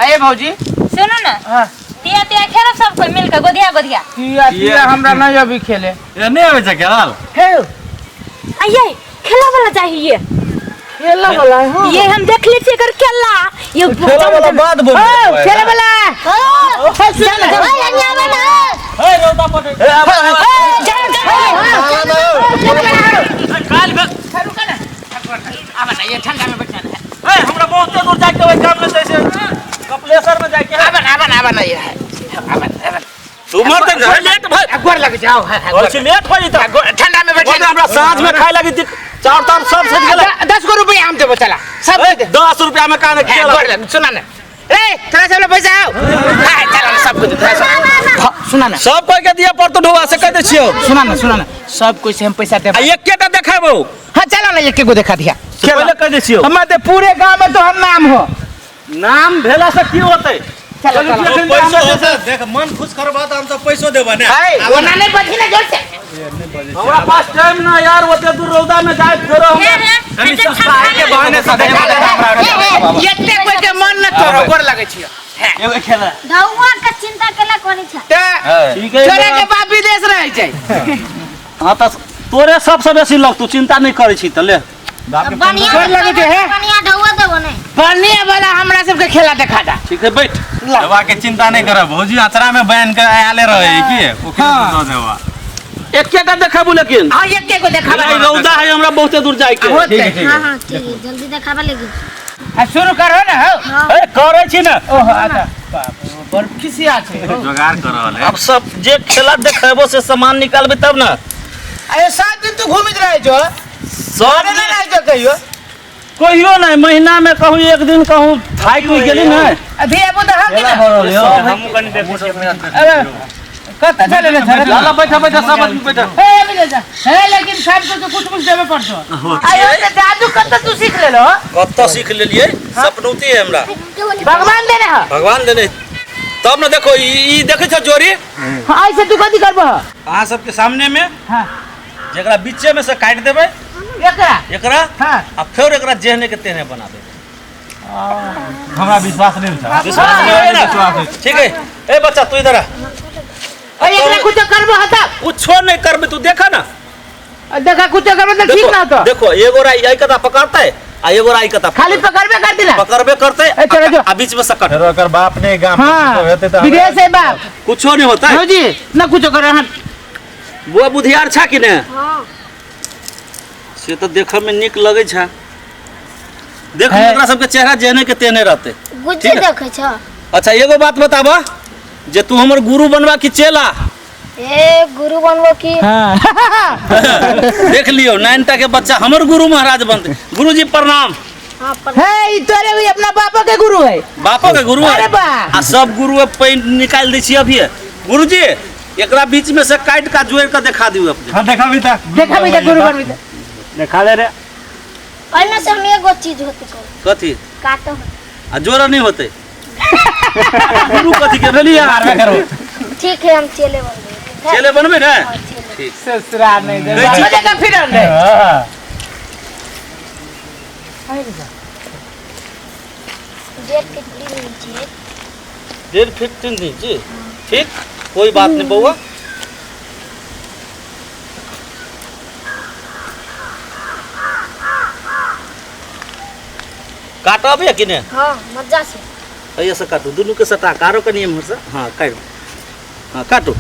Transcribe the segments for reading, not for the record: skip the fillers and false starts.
अरे भौजी सुनू ने हाँ तिया तिया खेलब सब कोई मिलके गोधिया गोधिया तिया तिया हमरा नहीं अभी खेले ए नहि आबै छै खेलल हे आइए खेला वाला चाहिए खेला वाला है हाँ। ये हम देख ले छियै एकर खेला ये खेला वाला बात बोल ओ, खेले वाला हे, सुन ना। ए रौदा पड़े ए आबै, आबै। काल्हि भेल हे, रुका ना आवा ना ये ठंडा में बैठना है ए हमरा बहुते दूर जाके ओहि काम में जैसे कपिलेश्वर में जाके है आवा ना आवा ना आवा ना ये है आवा ना, आवा ना। तुमर तऽ घर लेट भए आ, गोर लग जाओ है, है, कहै छी लेट हो जेतै ठंडा में बैठे बोले हमरा साँझ में खाय लगी चाउर ताउर सब सज गेलै 10 गो रुपया हम देबो चला सब ए, दे दे। 10 रुपया में काने है, खेल गोर लग सुना ना ए थोड़ा सा पैसा आओ हाँ चला ना सब कुछ थोड़ा सा हाँ, सुना ना सब कोई के दिया पड़तो ढोआ से कह दे छियो सुना ना सुना ना सब कोई से हम पैसा दे आ एकेटा देखेबो हाँ चला ना एक को देखा दिया से पहिले कह दे छियो हमारे तो पूरे गांव में तो हम नाम हो नाम भेला से की होतै चलो चलो चलू, पैसो होतै देख मन खुश करबा तऽ हम सब पैसो देबा ने है वो ना नहीं बची ना जोर से हमरा पास टाइम ना यार ओते दूर रौदा में जाए फेरो हे हमरा हे कनि सस्ता के बहाने से देखा ए, एते कोई के मन न तोरो गोर लगे छियो एगो खेला धौआ के चिंता केला कोनी छ ते ठीक है छोरा के बाप विदेश रहे छै हाँ तऽ तोरे सबसे बेसी लगतौ चिंता नहीं करै छी तऽ ले बढ़िया गोर लगे छै, हे? बढ़िया ढौआ देबो नहीं बढ़िया वाला हमरा सबके खेला देखा दा ठीक है बैठ देवा के चिंता नहीं करब भौजी अचरा में बहन के आले रहे की ओकरे दऽ देबा एकेटा देखाबू लेकिन हाँ एके को देखा ई रौदा है हमरा बहुते दूर जाए के होते ठीक है ठीक हाँ है हाँ ठीक है जल्दी देखाबे लगी आ शुरू करो ना हो ए करै छी ने ओहो अच्छा बाप रे, बड़ खिसिया छै हो। जोगाड़ कर रहल है अब सब जे खेला देखेबो से सामान निकालबे तब ना अरे 7 दिन तू घूमित रहे छो सब अरे ना रहे छो कहियो कहियो नहीं महीना में कहूँ एक दिन कहूँ थाकि उकि गेली ना अभी आबो तऽ हम कि ना हमहूँ कनि देखै छियै अरे कतऽ चले रे छोरा लाला बैठा बैठा सब आदमी बैठा ए अभी ले जा हे लेकिन सब को कुछ कुछ देबे पड़तो आयो ते जादू कतऽ तू सीख लेलो कतऽ सीख लेलिए सपनौती है हमरा भगवान देने ह भगवान देने तब ने देखो ई ई देखै छो जोड़ी हां ऐसे तू कथी करबो अहाँ सबके सामने में हां जेकरा बीचे में से काटि देबै एकरा एकरा हां आ फेर एकरा जेहने के तेहने बना देबै हमरा विश्वास नहीं छै विश्वास नहीं होय ना ठीक है ए बच्चा तू इधर आ अरे एकरा कुछ करबो ह तब कुछो नहीं करबे तू देखा ना देखा कुछ करबो त ठीक ना होतो देखो एगो राई आई कता पकड़ते आ एगो राई कता खाली पकड़बे कर दिला पकड़बे करते ए, चलो जो। आ बीच में से कट फेरो ओकर बाप ने गाम हाँ हेतै तऽ विदेश है बाप कुछो नहीं होता है भौजी ना कुछ करे हाँ बुआ बुधियार छा कि ने हाँ से तो देखे में नीक लगे छा देख है। एकरा सबके चेहरा जेहने के तेहने रहते गुज्जी ठीक है। देखै छ अच्छा एगो बात बताबा जे तू हमर गुरु बनबा कि चेला ए गुरु बनबो की हाँ देख लियो नाइनटा के बच्चा हमर गुरु महाराज बनते गुरुजी प्रणाम हाँ पर हे ई तोरे भी अपना बापो के गुरु है बापो के गुरु है अरे बा। आ सब गुरु पैंट निकाल दै छी अभी गुरुजी एकरा बीच में से काट का जोड़ के देखा दियो अपने हाँ देखा भी था देखा भी गुरु बनबी त देखा दे रे ओहिमे से हम एगो चीज होते करू कथी काटो आ जोड़ा नहीं होते गुरु कथी के भेली मारबे करू ठीक है हम चेले बनबे चेले बनबे ने हाँ, चेले। ठीक ससुरा नहीं दे नहीं, मजे का फिर रे हाँ। 1.5 फीट 3 इंच है। 1.5 फीट 3 इंच ठीक कोई बात नहीं बउआ काटब या कि ने हाँ मजा से एहिया से काटू दुनू के सटा कारो कनि एम्हर से हाँ काटू हाँ काटू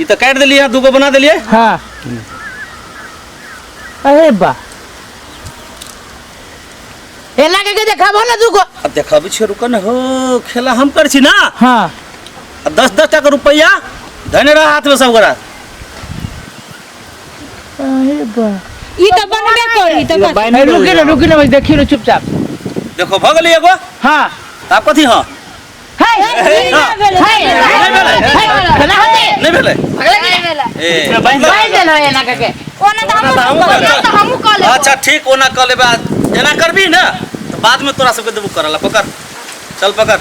ई तऽ काटि देलियै दूगो बना देलियै हाँ अरे बा एना के के देखाबो ना दूगो अब देखाबै छियै रुक ने हो खेला हम करै छी ना हाँ आ 10 10 टाका रुपैआ धने रह हाथमे सब गोरा अरे बा ई तऽ बनबे करी तऽ कथी? ए, रुकी ना रुकी ना बस देखी ना चुपचाप देखो भऽ गेलै एगो हाँ आब कथी हँ हे ई ना भेलै, हे नहि भेलै हे केना होते नहि भेलै नहीं भेलै। ए बांधि देलो एना के के ओना तऽ हमहूँ ओना तऽ हमहूँ कऽ लेबो। अच्छा ठीक ओना कऽ लेबै आ एना करबी ने तऽ बादमे तोरा सबके देबो करऽ ला पकड़ चल पकड़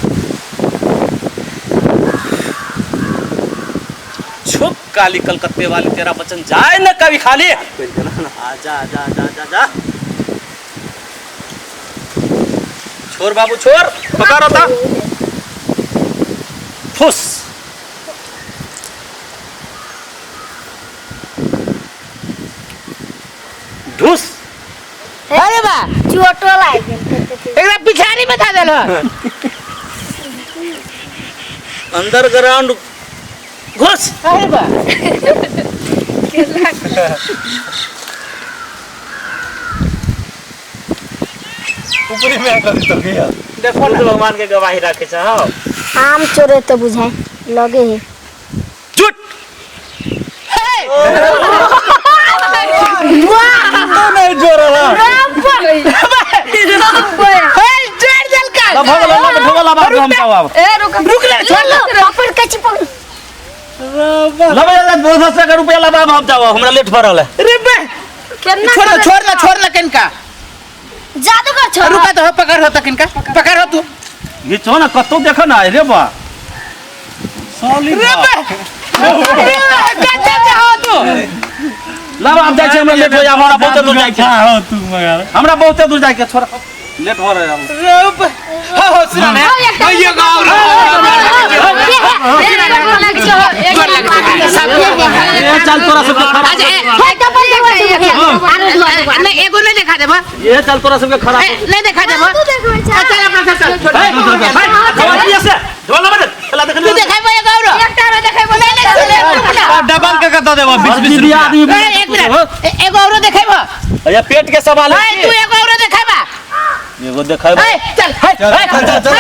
छुप काली कलकत्ते वाली तेरा बचन जाए न कभी खाली आजा आजा आजा आजा जा छोड़ बाबू छोड़, पकड़ होता फुस। ढुस। अरे बा चोटो लाग गेल। एकरा पिछाड़ी बता देल। अंडरग्राउंड घुस। अरे बा ऊपरी में कर दी तो गया। देखो ना भगवान के गवाही रखे छ। हां आम चोरे तो बुझाए लगे है। चुट। नहीं जोड़ा रुपया लबा हम जाओ, हमरा लेट भरल है। रे बे छोड़ छोड़ ना, छोड़ ना किनका जादूगर छोड़। रुका तो हो, पकड़ हो तो किनका पकड़ हो तू। ये छो ना कतो देखो ना रे बा साली रे बे कते हो तू लबा हम जाय छै, हमरा लेट हो जा, हमरा बहुत दूर जाय छै। हो तू मगर हमरा बहुत दूर जाय के छोड़, लेट हो रहा है। रे बे हो हो सुना ना ये गाँव ए चल तोरा सबके खराब। नहीं एगो नहीं देखा देबो। ये चल तोरा सबके खराब नहीं देखा देबो। चल अपना चल से ढोल ना बजे तू देखाबो एगो और एकटा रो देखेबो। अब डबल के कत देबो 20 20 रुपया। आदमी एक मिनट एगो और देखाबो। ये पेट के सवाल है। तू एगो और देखाबा। एगो देखाबो। चल चल चल चल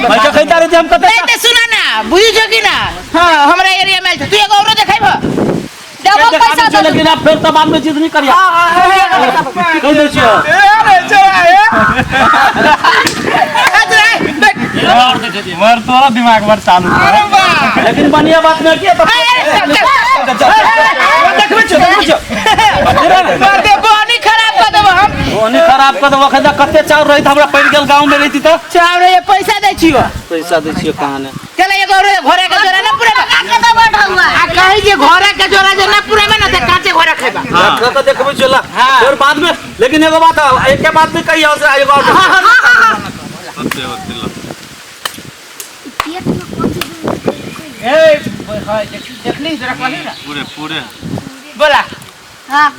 पैसा खैता रे हम कते नहीं तो सुना ना बुझी छो कि ना। हां हमरा एरिया में तू एगो और देखाबो। डबल पैसा दे लेकिन आप फिर तब बाद में जिद नहीं करिया। कह दे छियो। अरे चल ए मर तोरा दिमाग बड़ चालू। लेकिन बढ़िया बात नहीं किया तो देखबे छियो, देखबे छियो। मार दे बोनी खराब कर देबो हम। बोनी खराब कर देबो। खदा कते चाउर रहित हमरा पड़ गेल गांव में रहित त चाउर ये पैसा दै छियो। पैसा दै छियो कहां ने। चल एगो और घोड़ा के जोड़ा ना पूरा आ कहि जे घोड़ा के जोड़ा जे ना पूरा में ना त काचे घोड़ा खेबा। हां त देखबे छियो ला फिर बाद में। लेकिन एगो बात एक के बाद में कहियो से एगो और। हां हां हां होते होते ला पेट में कौन चीज ए हां देखली जरा कहली ना पूरे पूरे बोला। हां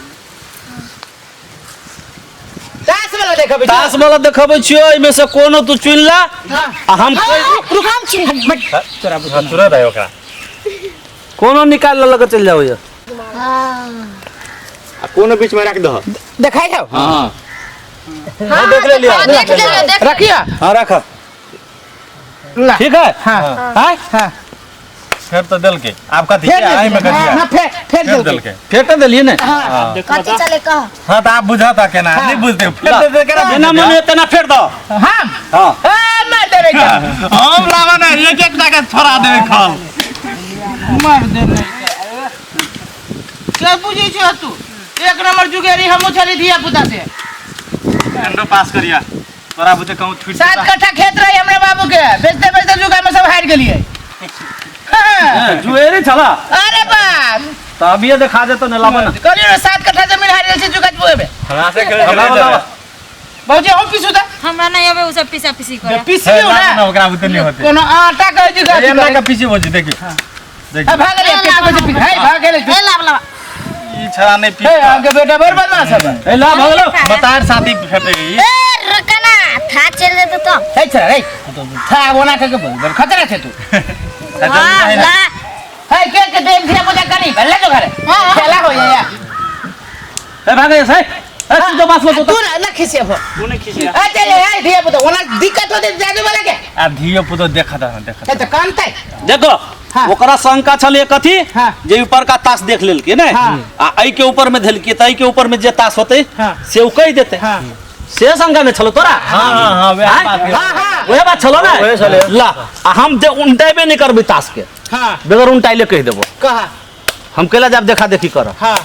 तास वाला देखबे। तास वाला देखबे छियो, एमे से कोनो तू चुन ला। आ हम हम चुन तोरा हां तुरंत है ओकरा कोनो निकाल लग चल जाओ ये। हां आ कोनो बीच में रख दो देखाई हो। हां हां देख ले लिया, देख ले देख रखिया। हां रख ठीक है। हां हां हां फेर तो दल के आपका दिया आई में कर दिया ना फेर फेर फेर दल के फेर तो दलिए ने। हां कथी चले कह। हां तो आप बुझाता केना नहीं बुझते फेर दे दे केना जेना मन तेना फेर दो। हम हां ए मार देबे के हम लावा ना एक एक टाका छोड़ा देबे खल मार देबे के बुझै छ तू। एक नंबर जुगेरी हमहु छली धिया पुता से। एंडो पास करिया तोरा बुते कहूं छूट 7 कट्ठा खेत रही हमरा बाबू के, बेचते बेचते जुगा में सब हार गेलिए। जुएरी छला। अरे बाप त अभी देखा दे तो न लावा ना करियो ना 7 कट्ठा जमीन हार गेल छै जुगा जुएबे। हमरा से खेल लावा। बाबूजी हम पीसू त हमरा नहीं आवे उ सब पीसा पीसी करे। पीसियो ना ना ओकरा बुते नहीं होते कोनो आटा के जुगा एना का पीछे भौजी देखियो देखियो आ भाग गेलै के बजे पी है भाग गेलै। ए लाब लाब ई छड़ा नहीं पी हे आगे बेटा बड़ बदमाश है। ए ला भगलो बतार साथी फेटे गई। ए रुकना था चल दे तो है छड़ा रे था ओना के बड़ खतरा छै तू। हां ला है के के देख धिया पुता करी भले तो घरे खेला हो या ए भागे से ए तू जो बास तू ना ना खिसिया हो तू नहीं खिसिया। ए चले ए धिया पुता ओना दिक्कत होते जादू वाला के आ धियो पुतो देखत हन देखत ए त कानते देखो हाँ। ओकरा शंका छले कथी हाँ। जे ऊपर का ताश देख लेलके ने हाँ। आ एई के ऊपर में धेलके त एई के ऊपर में जे ताश होते हाँ। से उ कहि देते हां से शंका ने छलो तोरा। हां हां हां वएह बात है। हां हां वएह बात छलो ना वएह छलै। ला आ हम जे उनटेबे नहीं करबै ताश के हां बगैर उनटाइले कहि देबो कहा हम केला जाब देखा देखी कर। हां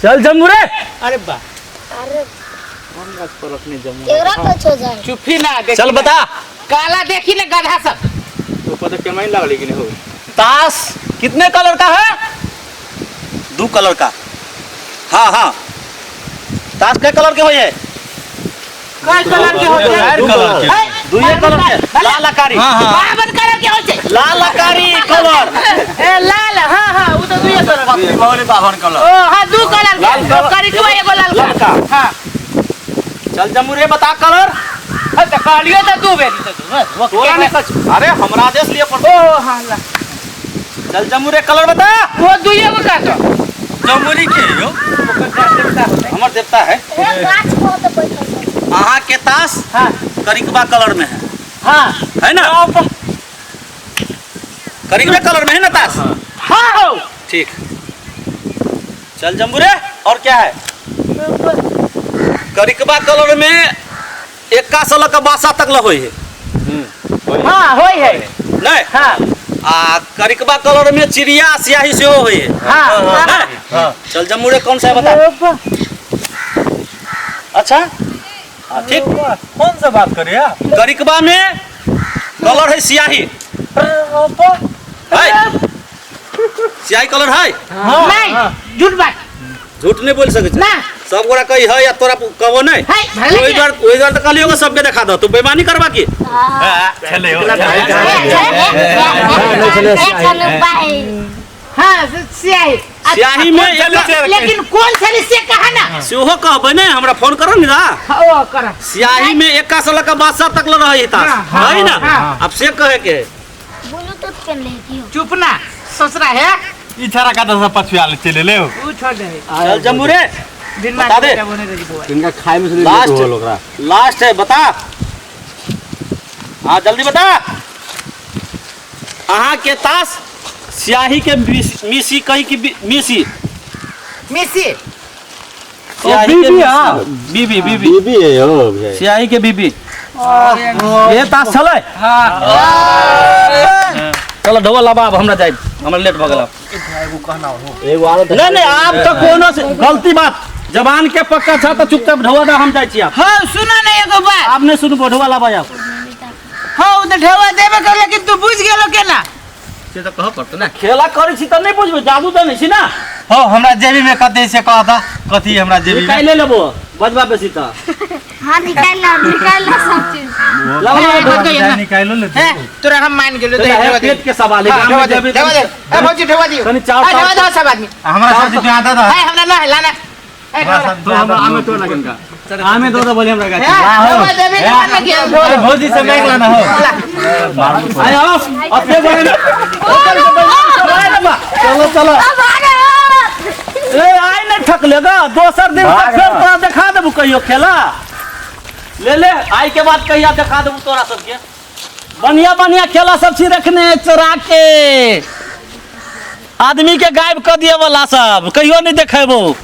चल जम्मू रे। अरे बा अरे एकरा कुछ हो जाए चुपी ना देखी चल बता काला देखी ना गधा सब ऊपर तो केमाइन लागल कि नहीं हो। ताश कितने कलर का है? 2 कलर का। हाँ हाँ, ताश के कलर के होइए? कई कलर के होते हैं। चारि कलर के। दुइये कलर के, लाल आ कारी। हाँ हाँ। बावन कलर के होते। लाल आ कारी कलर। ए लाल, हाँ हाँ, वो तो दुइये कलर के। बावन बावन कलर। ओ हाँ, दू कलर के। लाल कलर। कारी के एगो लाल का। ललका। हाँ। चल जमुरे बता कलर। हाँ, तो कहलियो तो दू बेरी तो दू। बस, वो तोरा केना- नहीं सच। अरे हमरा आदेश लिए पड़तो। ओ हाँ ला। चल जमुरे कलर बता। वो दुइये गो का तो। जमुरी के यो? हमर देवता है। ए गाछ पर तो बैठल छै। अहाँ के ताश हाँ। करिकबा कलर में है। हाँ। है ना? करिकबे कलर में है ना ताश? हाँ हो। ठीक। चल जम्बूरे, और क्या है? करिकबा कलर में एक्का से लऽ कऽ बासा तक लऽ होइ है। हाँ होय है। नहीं? हाँ। आ करिकबा कलर में चिड़िया स्याही सेहो होइ है। हाँ। नहीं? हाँ। चल जम्बूरे कौन सा है बता। अच्छा हाँ, ठीक। कौन सा बात करिया? करिकबा में कलर है स्याही। है? स्याही कलर है? नहीं, झूठ बात। झूठ नहीं बोल सकै छै। ना। सब गोरा कही है या तोरा कहबो नहीं? है, भले ओहि के। दुआरे, ओहि दुआरे तऽ कहलियौ कि सबके देखा दह, तू बेईमानी करबा की? छलै हो। हाँ, स्याही। स्याही में एक- लेकिन कौन छली से कहा ना? सेहो कहबै ने, हमरा फोन करऽ ने दा। हाँ, ओ कर। स्याही में एक्का से लऽ कऽ बादशाह तक लऽ रहै ताश। हाँ, है ना? हाँ। अब से कहे के है। ब्लूटूथ पेन ले दियो। चुप ना, ससुरा है। ई छाड़ा का दस पछुआ ले चले ले। ऊ छोड़ दे। चल जम्बूरे, दिन बता दे। बने रही बुआ। इनका खाए में से लास्ट लेट होल ओकरा। लास्ट है, बता। हाँ जल्दी बता। अहाँ के ताश स्याही के मिसी कही की मिसी? मिसी। स्याही के बीबी, हाँ। बीबी, बीबी। बीबी है हो भैया। स्याही के बीबी। ये ताश छलै? हाँ। चलो ढोआ लाबा, अब हमरा जाइब, हमरा लेट भऽ गेल। एगो आरो तऽ- नहीं नहीं, आप तो कोनो से गलती बात जबान के पक्का छा तो चुपचाप ढोआ दा, हम जाइ छी आप। हाँ सुनो ना एगो बात। आप नहीं सुनबो, ढोआ लाबा आप। हाँ, उ तो ढेवा देबे कर, लेकिन तू बुझ गेलो केना? से तऽ कहऽ पड़तौ ने। खेला करै छी तऽ नहीं बुझबै, जादू तऽ नहीं छी ना। हो, हमरा जेबी में कते से कह दा, कथी हमरा जेबी में? निकालि लेबो, बजबा बेसी तऽ। हाँ, निकाल ला, निकाल ला सब चीज। लाबा, ए, लाबा, मत कहिए ना। निकालो ले। हैं, तोरा हम मान गेलो, तो तो है ढेवा दे। पेट के सवाल है, हाँ, गाम ढेवा में दे, जेबी ढेवा दे। ए, भौजी, ढेवा दियो। कनी चाउर ए, ढेवा ताउर- दो सब आदमी। हमरा साथ तू आधा दा। है, हमरा ना है, लाना। ए, हमरा ढेवा। साथ तू आधा आमे तो लगन का। आमे दो दो बोले हमरा गाछी। ढेवा देबे के मन में गेल। अरे भौजी से मांग लाना हो। आय आओ, अपने बोले ना। चलो चलो। ए आइ नहीं ठकलेगा, दोसर दिन तक फेर तोरा देखा देबू कहियो खेला। ले ले, आइ के बाद कहिया देखा देबू तोरा सबके। बढ़िया बढ़िया खेला सब छी रखने चोरा के। आदमी के गायब कऽ दिए वाला सब, कहियो नहीं देखेबो।